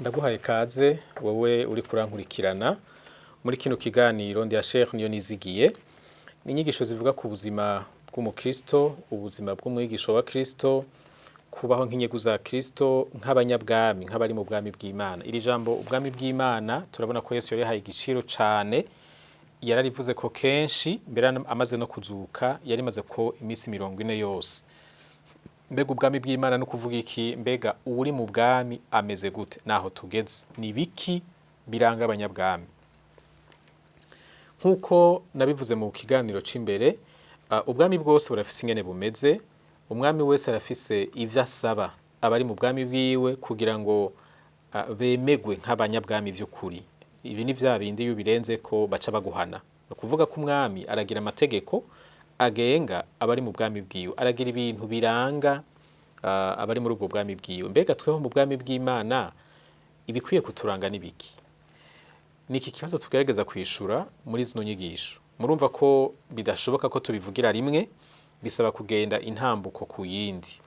Ndaguhaye kaze wowe uri kurankurikirana muri kino kiganiro. Ndi Sheikh Niyonizigiye. Ni inyigisho zivuga ku buzima bw'umukristo, ubuzima bw'umwigisha wa Kristo, kubaho nk'inyegu za Kristo, nk'abanyabwami, nk'abari mu bwami bw'Imana. Iri jambo ubwami bw'Imana, turabona ko Yesu yarihaye igiciro cane, yararivuze ko kenshi. Mbere amaze no kuzuka yarimaze ko iminsi 40 yose. Mbega ubwami bw'Imana no kuvuga iki? Mbega uri mu bwami ameze gute? Naho tugeze, ni biki biranga abanyabwami? Nk'uko nabivuze mu kiganiro c'imbere, ubwami bwose burafise ingene bumeze. Umwami wese arafise ivyo asaba abari mu bwami bwiwe kugira ngo bemegwe nk'abanyabwami vy'ukuri. Ibi ni vya bindi iyo ubirenze ko baca baguhana. Ni ukuvuga ko umwami aragira amategeko agenga abari mu bwami bwiwe, aragira ibintu biranga abari muri ubwo bwami bwiwe. Mbega tweho mu bwami bw'Imana ibikwiye kuturanga n'ibiki? Ni iki kibazo tugerageza kwishura muri zino nyigisho. Murumva ko bidashoboka ko tubivugira rimwe, bisaba kugenda intambuko ku yindi.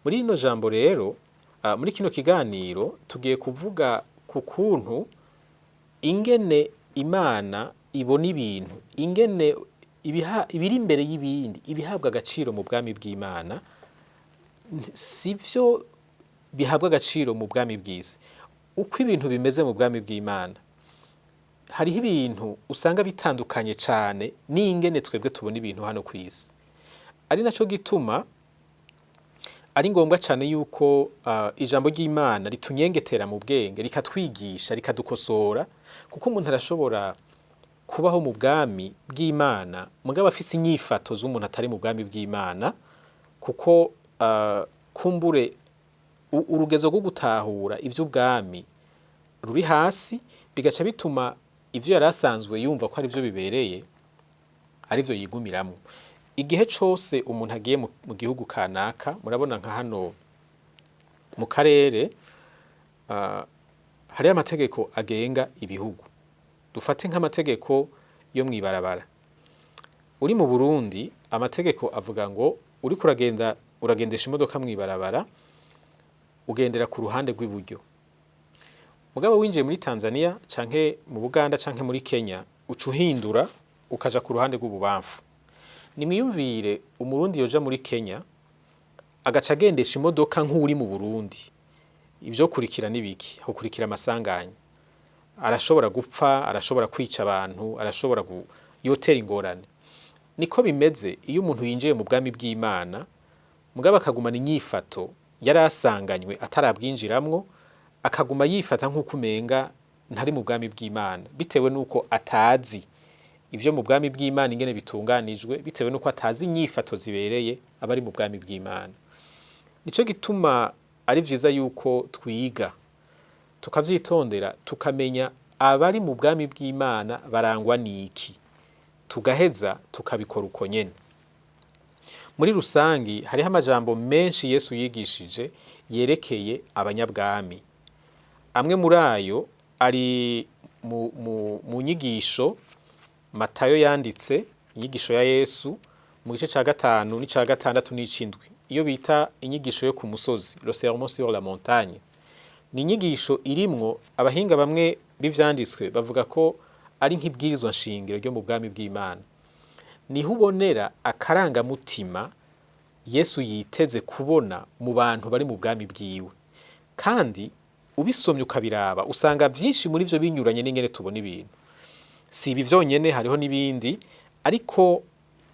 Muri rino jambo rero, muri kino kiganiro tugiye kuvuga ku kuntu ingene Imana ibona ibintu, ingene ibiri imbere y'ibindi, ibihabwa agaciro mu bwami bw'Imana sivyo bihabwa agaciro mu bwami bw'isi. Uko ibintu bimeze mu bwami bw'Imana, hariho ibintu usanga bitandukanye cane n'ingene twebwe tubona ibintu hano kw'isi. Ari naco gituma ari ngombwa cane yuko ijambo ry'Imana ritunyengetera mu bwenge, rikatwigisha, rikadukosora, kuko umuntu arashobora kubaho mu bwami bw'Imana mugabo afise inyifato z'umuntu atari mu bwami bw'Imana, kuko kumbure urugezo rwo gutahura ivy'ubwami ruri hasi, bigaca bituma ivyo yari asanzwe yumva ko ari vyo bibereye arivyo yigumiramwo. Igihe cose umuntu agiye mu gihugu kanaka, murabona nka hano mu karere, hariyo amategeko agenga ibihugu. Dufate nk'amategeko yo mw'ibarabara. Uri mu Burundi, amategeko avuga ngo uriko uragenda, uragendesha imodoka mw'ibarabara, ugendera ku ruhande rw'iburyo. Mugabo winjiye muri Tanzania canke mu Buganda canke muri Kenya, uca uhindura ukaja ku ruhande rw'ububamfu. Nimwiyumvire Umurundi yoja muri Kenya agaca agendesha imodoka nk'uri mu Burundi. Ivyo kurikira nibiki? Hokurikira amasanganya, arashobora gupfa, arashobora kwica abantu, arashobora yotera ingorane. Niko bimeze iyo umuntu yinjiye mu bwami bw'Imana mugabo akagumana inyifato yari asanganywe atarabwinjiramwo, akaguma yifata nk'uko umenga ntari mu bwami bw'Imana, bitewe n'uko atazi ivyo mu bwami bw'Imana ingene bitunganijwe, bitewe n'uko atazi inyifato zibereye abari mu bwami bw'Imana. Nico gituma ari vyiza yuko twiga, tukavyitondera, tukamenya abari mu bwami bw'Imana barangwa n'iki, tugaheza tukabikora uko nyene. Muri rusangi hariho amajambo menshi Yesu yigishije yerekeye abanyabwami. Amwe muri ayo ari mu nyigisho Matayo yanditse, inyigisho ya Yesu mu gice ca gatanu n'ica gatandatu n'icindwi, iyo bita inyigisho yo ku musozi, le sermon sur la montagne. Ni inyigisho irimwo, abahinga bamwe b'ivyanditswe bavuga ko ari nk'ibwirizwa nshingiro ryo mu bwami bw'Imana. Niho ubonera akarangamutima Yesu yiteze kubona mu bantu bari mu bwami bwiwe. Kandi ubisomye ukabiraba, usanga vyinshi muri vyo binyuranye n'ingene tubona ibintu. Si ibi vyonyene, hariho n'ibindi, ariko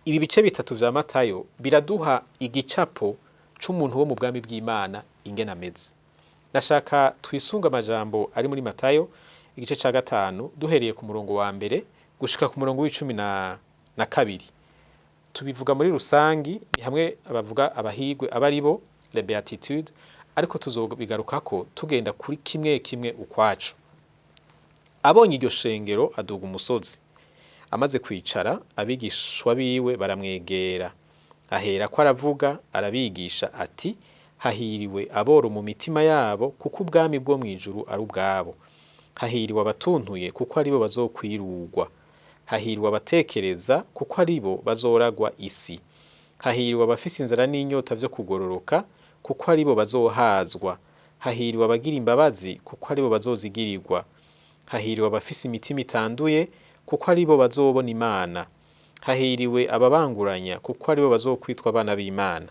ibi bice bitatu vya Matayo biraduha igicapo c'umuntu wo mu bwami bw'Imana ingene ameze. Ndashaka twisunga amajambo ari muri Matayo igice ca gatanu, duhereye ku murongo wa mbere gushika ku murongo w'icumi na kabiri. Tubivuga muri rusangi, ni hamwe abavuga abahigwe aba ari bo, les béatitudes, ariko tuzobigarukako tugenda kuri kimwe kimwe ukwaco. Abonye iryo shengero, aduga umusozi. Amaze kwicara, abigishwa biwe baramwegera. Ahera ko aravuga, arabigisha ati: "Hahiriwe aboro mu mitima yabo, kuko ubwami bwo mw'ijuru ari ubwabo. Hahiriwe abatuntuye, kuko aribo bazokwirurwa. Hahiriwe abatekereza, kuko aribo bazoragwa isi. Hahiriwe abafise inzara n'inyota vyo kugororoka, kuko aribo bazohazwa. Hahiriwe abagira imbabazi, kuko aribo bazozigirirwa. Hahiriwe abafise imitima itanduye, kuko aribo bazobona Imana. Hahiriwe ababanguranya, kuko aribo bazokwitwa abana b'Imana.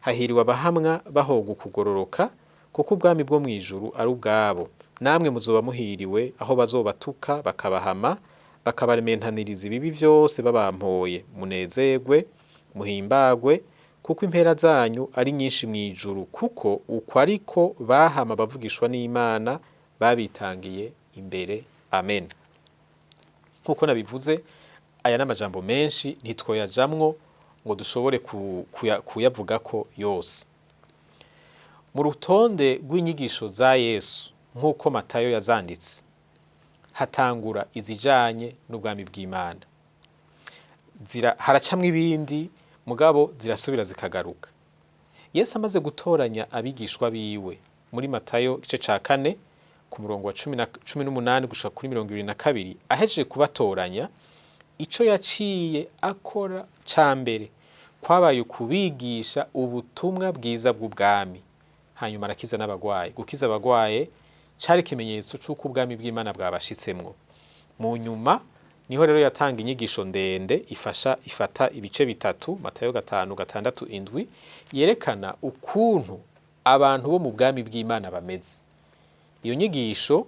Hahiriwe abahamwa bahogwa ukugororoka, kuko ubwami bwo mw'ijuru ari ubwabo. Namwe muzoba muhiriwe aho bazobatuka bakabahama, bakabarementaniriza ibibi vyose babampoye. Munezerwe, muhimbagwe, kuko impera zanyu ari nyinshi mw'ijuru, kuko uko ariko bahama abavugishwa n'Imana babitangiye imbere. Amen. Nkuko nabivuze, aya n'amajambo menshi, ntitwoyajamwo ngo dushobore kuyavugako yose. Mu rutonde rw'inyigisho za Yesu nk'uko Matayo yazanditse, hatangura izijanye n'ubwami bw'Imana. Haracamwo ibindi, mugabo zirasubira zikagaruka. Yesu amaze gutoranya abigishwa biwe muri Matayo igice ca 4 ku murongo wa 18 gushika kuri 22, ahejeje kubatoranya, ico yaciye akora ca mbere kwabaye ukubigisha ubutumwa bwiza bw'ubwami. Hanyuma arakiza n'abagwaye. Gukiza abagwaye cari ikimenyetso c'uko ubwami bw'Imana bwabashitsemwo. Mu nyuma niho rero yatanga inyigisho ndende ifasha ifata ibice bitatu, Matayo 5, 6, 7, yerekana ukuntu abantu bo mu bwami bw'Imana bameze. Iyo nyigisho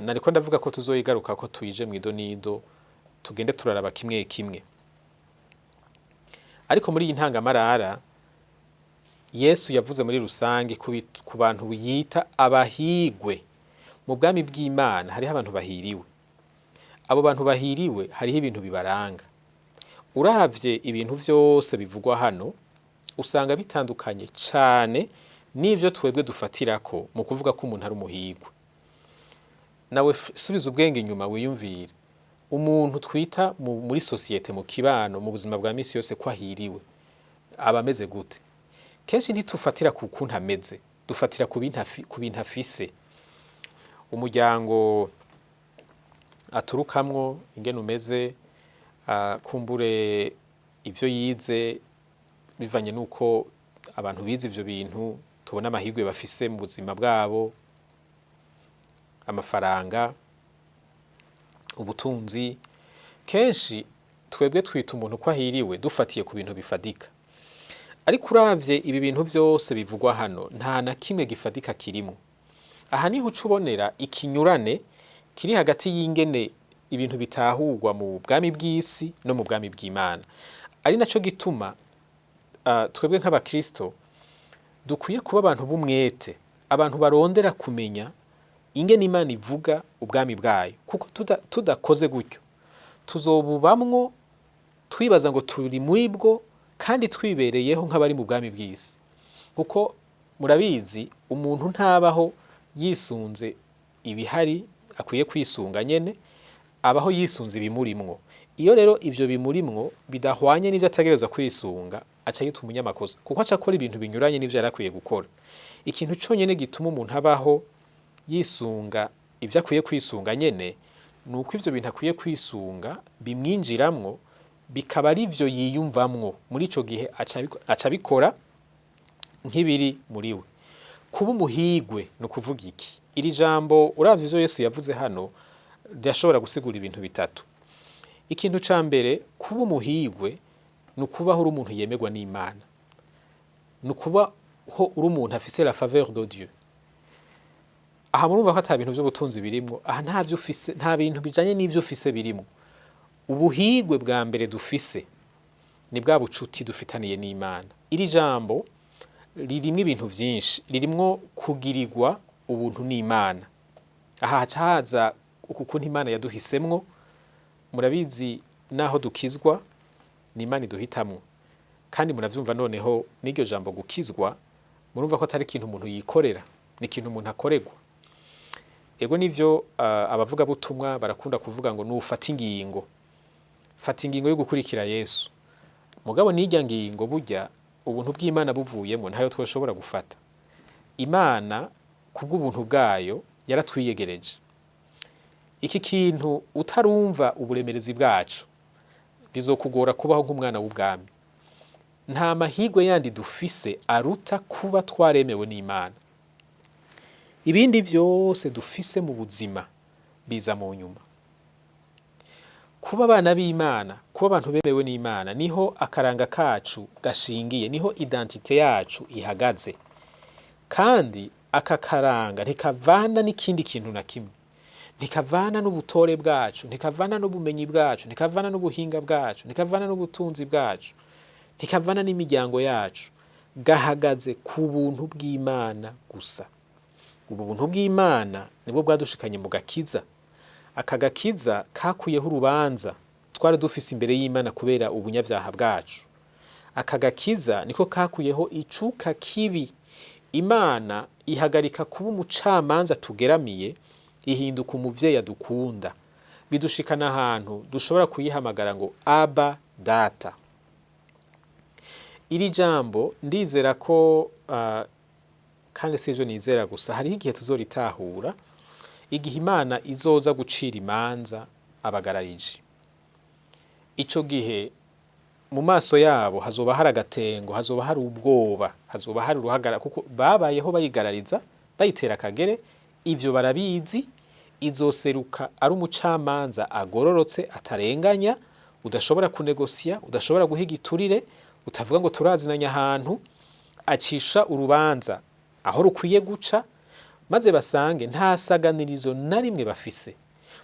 nariko ndavuga ko tuzoyigaruka ko tuyije mw'idonido, tugende turaraba kimwe kimwe. Ariko muri iyi ntangamarara, Yesu yavuze muri rusange ku bantu yita abahigwe. Mu bwami bw'Imana hariho abantu bahiriwe. Abo bantu bahiriwe hariho ibintu bibaranga. Uravye ibintu vyose bivugwa hano, usanga bitandukanye cane n'ivyo twebwe dufatirako mu kuvuga ko umuntu ari umuhigwe. Nawe subiza ubwenge inyuma wiyumvire. Umuntu twita muri société, mu kibano, mu buzima bwa misi yose ko ahiriwe, aba ameze gute? Kenshi ntitufatira ku kuntu ameze, dufatira ku bintu afise. Umuryango aturukamwo ingene umeze, kumbure ivyo yize, bivanye nuko abantu bize ivyo bintu tubona amahirwe bafise mu buzima bwabo, amafaranga, ubutunzi. Kenshi twebwe twita umuntu ko ahiriwe dufatiye ku bintu bifadika. Ariko uravye ibi bintu vyose bivugwa hano, nta na kimwe gifadika kirimwo. Aha niho uca ubonera ikinyurane kiri hagati y'ingene ibintu bitahurwa mu bwami bw'isi no mu bwami bw'Imana. Ari naco gituma twebwe nk'abakristo dukwiye kuba abantu b'umwete, abantu barondera kumenya ingene Imana ivuga ubwami bwayo, kuko tudakoze gutyo tuzobubamwo twibaza ngo turi muri bwo kandi twibereyeho nk'abari mu bwami bw'isi. Kuko murabizi, umuntu ntabaho yisunze ibihari akwiye kwisunga nyene, abaho yisunze ibimurimwo. Iyo rero ivyo bimurimwo bidahwanye n'ivyo ategerezwa kwisunga, aca yitwa umunyamakosa, kuko aca akora ibintu binyuranye n'ivyo yari akwiye gukora. Ikintu conyene gituma umuntu abaho yisunga ivyo akwiye kwisunga nyene, ni uko ivyo bintu akwiye kwisunga bimwinjiramwo, bikaba ari vyo yiyumvamwo. Muri ico gihe aca abikora nk'ibiri muri we. Kuba umuhigwe ni ukuvuga iki? Iri jambo, uravye ivyo Yesu yavuze hano, rirashobora gusigura ibintu bitatu. Ikintu ca mbere, kuba umuhigwe ni ukubaho uri umuntu yemerwa n'Imana, ni ukubaho uri umuntu afise la faveur de Dieu. Aha murumva ko ata bintu vy'ubutunzi birimwo. Aha nta vyo ufise, nta bintu bijanye n'ivyo ufise birimwo. Ubuhigwe bwa mbere dufise ni bwa bucuti dufitaniye n'Imana. Iri jambo ririmwo ibintu vyinshi, ririmwo kugirirwa ubuntu n'Imana. Aha haca haza uku kuntu Imana yaduhisemwo. Murabizi, naho dukizwa ni Imana iduhitamwo, kandi muravyumva noneho n'iryo jambo gukizwa, murumva ko atari ikintu umuntu yikorera, ni ikintu umuntu akorerwa. Ego nivyo, abavugabutumwa barakunda kuvuga ngo nufata ingingo, fata ingingo yo gukurikira Yesu. Mugabo n'irya ngingo burya ubuntu bw'Imana buvuyemo ntayo twoshobora gufata. Imana kubw'ubuntu bwayo yaratwiyegereje. Iki kintu utarumva uburemerezi bwacu, bizokugora kubaho nk'umwana w'ubwami. Nta mahirwe yandi dufise aruta kuba twaremewe n'Imana. Ibindi vyose dufise mu buzima biza mu nyuma. Kuba abana b'Imana, kuba abantu bemewe n'Imana, niho akaranga kacu gashingiye, niho identité yacu ihagaze. Kandi aka karanga ntikavana n'ikindi kintu na kimwe, ntikavana n'ubutore bwacu, ntikavana n'ubumenyi bwacu, ntikavana n'ubuhinga bwacu, ntikavana n'ubutunzi bwacu, ntikavana n'imiryango yacu. Gahagaze ku buntu bw'Imana gusa. Ubu buntu bw'Imana nibwo bwadushikanye mu gakiza. Aka gakiza kakuyeho urubanza twari dufise imbere y'Imana kubera ubunyabyaha bwacu. Aka gakiza niko kakuyeho icuka kibi. Imana ihagarika kuba umucamanza tugeramiye, ihinduka umuvyeyi adukunda. Bidushikana ahantu dushobora kuyihamagara ngo "Aba, Data". Iri jambo ndizera ko kandi si ivyo nizera gusa, hariho igihe tuzoritahura, igihe Imana izoza gucira imanza abagarariji. Ico gihe mu maso yabo hazoba hari agatengo, hazoba hari ubwoba, hazoba hari uruhagara, kuko babayeho bayigarariza, bayitera akagere. Ivyo barabizi. Izoseruka ari umucamanza agororotse, atarenganya, udashobora kunegosiya, udashobora guhiga iturire, utavuga ngo turazinanye ahantu, acisha urubanza aho rukwiye guca, maze basange nta saganirizo na rimwe bafise.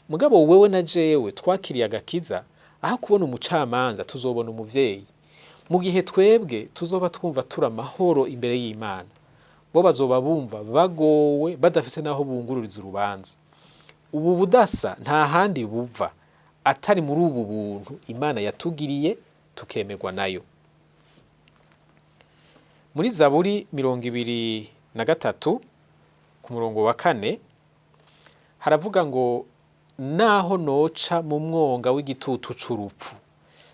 Mugabo wewe na jewe twakiriye agakiza, aho kubona umucamanza tuzobona umuvyeyi. Mu gihe twebwe tuzoba twumva turi amahoro imbere y'Imana, bo bazoba bumva bagowe, badafise n'aho bungururiza urubanza. Ubu budasa nta handi buva atari muri ubu buntu Imana yatugiriye, tukemerwa nayo. Muri Zaburi 23 ku murongo wa 4 haravuga ngo: "Naho noca mu mwonga w'igitutu c'urupfu,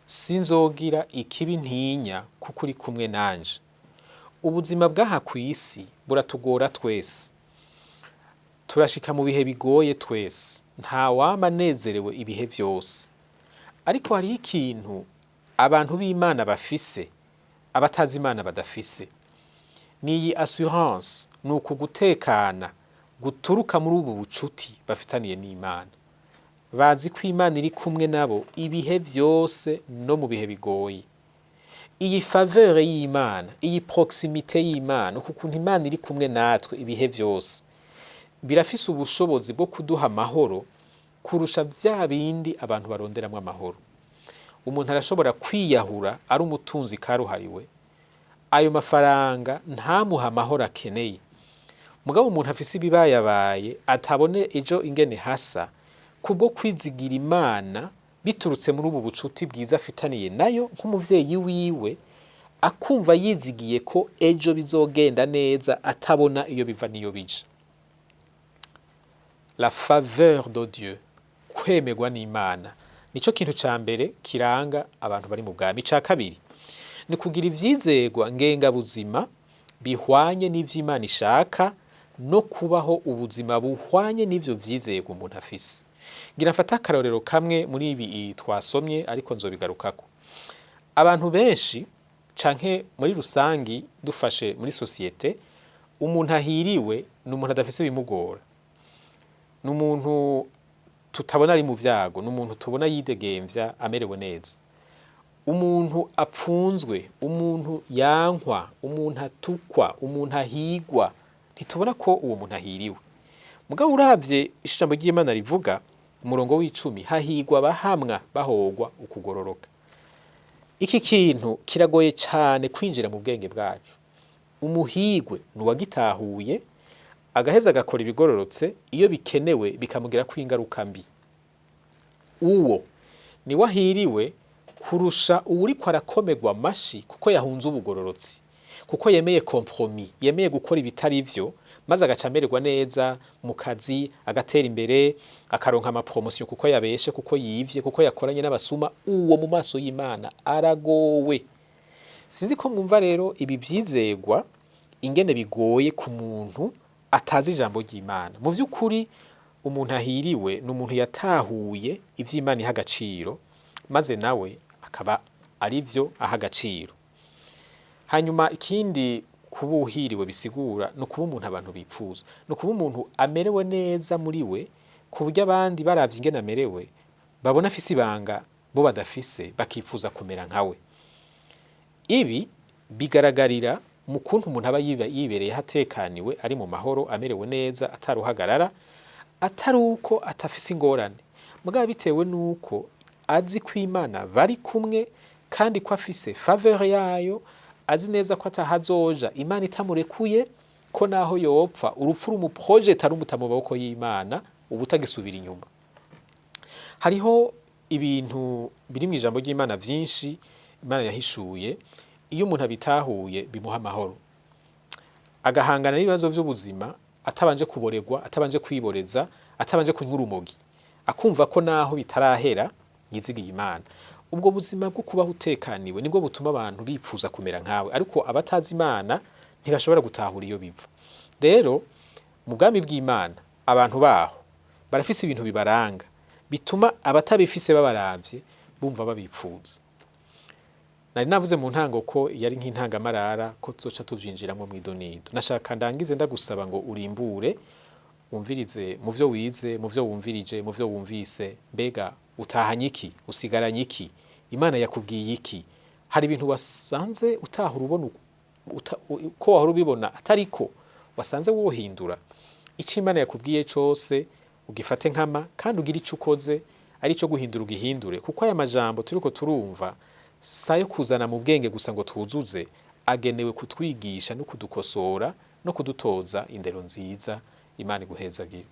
sinzogira ikibi ntinya, kuko uri kumwe nanje." Ubuzima bw'aha kw'isi buratugora twese, turashika mu bihe bigoye twese, nta wama anezerewe ibihe vyose. Ariko hariho ikintu abantu b'Imana bafise, abatazi Imana badafise. Ni iyi assurance, ni uku gutekana guturuka muri ubu bucuti bafitaniye n'Imana. Bazi ko Imana iri kumwe nabo ibihe vyose, no mu bihe bigoye. Iyi faveur y'Imana, iyi proximité y'Imana, uku kuntu Imana iri kumwe natwe ibihe vyose, birafise ubushobozi bwo kuduha amahoro kurusha vya bindi abantu baronderamwo amahoro. Umuntu arashobora kwiyahura ari umutunzi karuhariwe, ayo mafaranga ntamuha amahoro akeneye. Mugabo umuntu afise ibibayabaye, atabone ejo ingene hasa, kubwo kwizigira Imana biturutse muri ubu bucuti bwiza afitaniye nayo nk'umuvyeyi wiwe, akumva yizigiye ko ejo bizogenda neza, atabona iyo biva n'iyo bija. La faveur de Dieu, kwemerwa n'Imana, nico kintu ca mbere kiranga abantu bari mu bwami. Ica kabiri ni kugira ivyizerwa ngengabuzima bihwanye n'ivy'Imana ishaka, no kubaho ubuzima buhwanye n'ivyo vyizerwa umuntu afise. Ngira mfate akarorero kamwe muri ibi twasomye, ariko nzobigarukako. Abantu benshi, canke muri rusangi dufashe muri société, umuntu ahiriwe ni umuntu adafise ibimugora, ni umuntu tutabona ari mu vyago, ni umuntu tubona yidegemvya, amerewe neza. Umuntu apfunzwe, umuntu yankwa, umuntu atukwa, umuntu ahigwa, ntitubona ko uwo muntu ahiriwe. Mugabo uravye ijambo ry'Imana rivuga umurongo w'10: "Hahigwa abahamwa bahogwa ukugororoka." Iki kintu kiragoye cane kwinjira mu bwenge bwacu. Umuhigwe ni uwagitahuye, agaheza agakora ibigororotse iyo bikenewe, bikamugirako ingaruka mbi. Uwo niwe ahiriwe kurusha uwuriko arakomerwa amashi kuko yahunze ubugororotsi, kuko yemeye compromis, yemeye gukora ibitari vyo, maze agaca amererwa neza mu kazi, agatera imbere, akaronka ama promotion kuko yabeshe, kuko yivye, kuko yakoranye n'abasuma. Uwo mu maso y'Imana aragowe. Sinzi ko mwumva rero ibi vyizegwa ingene bigoye ku muntu atazi ijambo ry'Imana. Mu vy'ukuri umuntu ahiriwe ni umuntu yatahuye ivy'Imana iha agaciro, maze nawe akaba ari vyo aha agaciro. Hanyuma ikindi ku Kuba uhiriwe bisigura ni ukuba umuntu abantu bipfuza, ni ukuba umuntu amerewe neza muri we, ku buryo abandi baravye ingene amerewe babona afise ibanga bo badafise, bakifuza kumera nkawe. Ibi bigaragarira mu kuntu umuntu aba yibereye hatekaniwe, ari mu mahoro, amerewe neza, ataruhagarara, atari uko atafise ingorane, mugabo bitewe nuko azi ko Imana bari kumwe kandi ko afise faveur yayo, azi neza ko atahazoja Imana itamurekuye, ko naho yopfa urupfu rumuprojeta rumuta mu maboko y'Imana, uba utagisubira inyuma. Hariho ibintu biri mu ijambo ry'Imana vyinshi Imana yahishuye. Iyo umuntu abitahuye bimuha amahoro, agahangana n'ibibazo vy'ubuzima atabanje kuboregwa, atabanje kwiboreza, atabanje kunywa urumogi, akumva ko naho bitarahera yizigiye Imana. Ubwo buzima bwo kubaho utekaniwe nibwo butuma abantu bipfuza kumera nkawe, ariko abatazi Imana ntibashobora gutahura iyo biva. Rero mu bwami bw'Imana abantu baho barafise ibintu bibaranga bituma abatabifise babaravye bumva babipfuza. Nari navuze mu ntango ko yari nk'intangamarara, ko tuzoca tuvyinjiramwo mw'idonido. Nashaka ndangize ndagusaba ngo urimbure, wumvirize mu vyo wize, mu vyo wumvirije, mu vyo wumvise. Mbega utahanye iki? Usigaranye iki? Imana yakubwiye iki? Hari ibintu wasanze utahura ubona ko wahora ubibona atariko, wasanze wohindura? Ico Imana yakubwiye cose ugifate nkama, kandi ugire ico ukoze ari ico guhindura ugihindure, kuko aya majambo turiko turumva sayo kuzana mu bwenge gusa ngo twuzuze, agenewe kutwigisha no kudukosora no kudutoza indero nziza. Imana iguhezagire.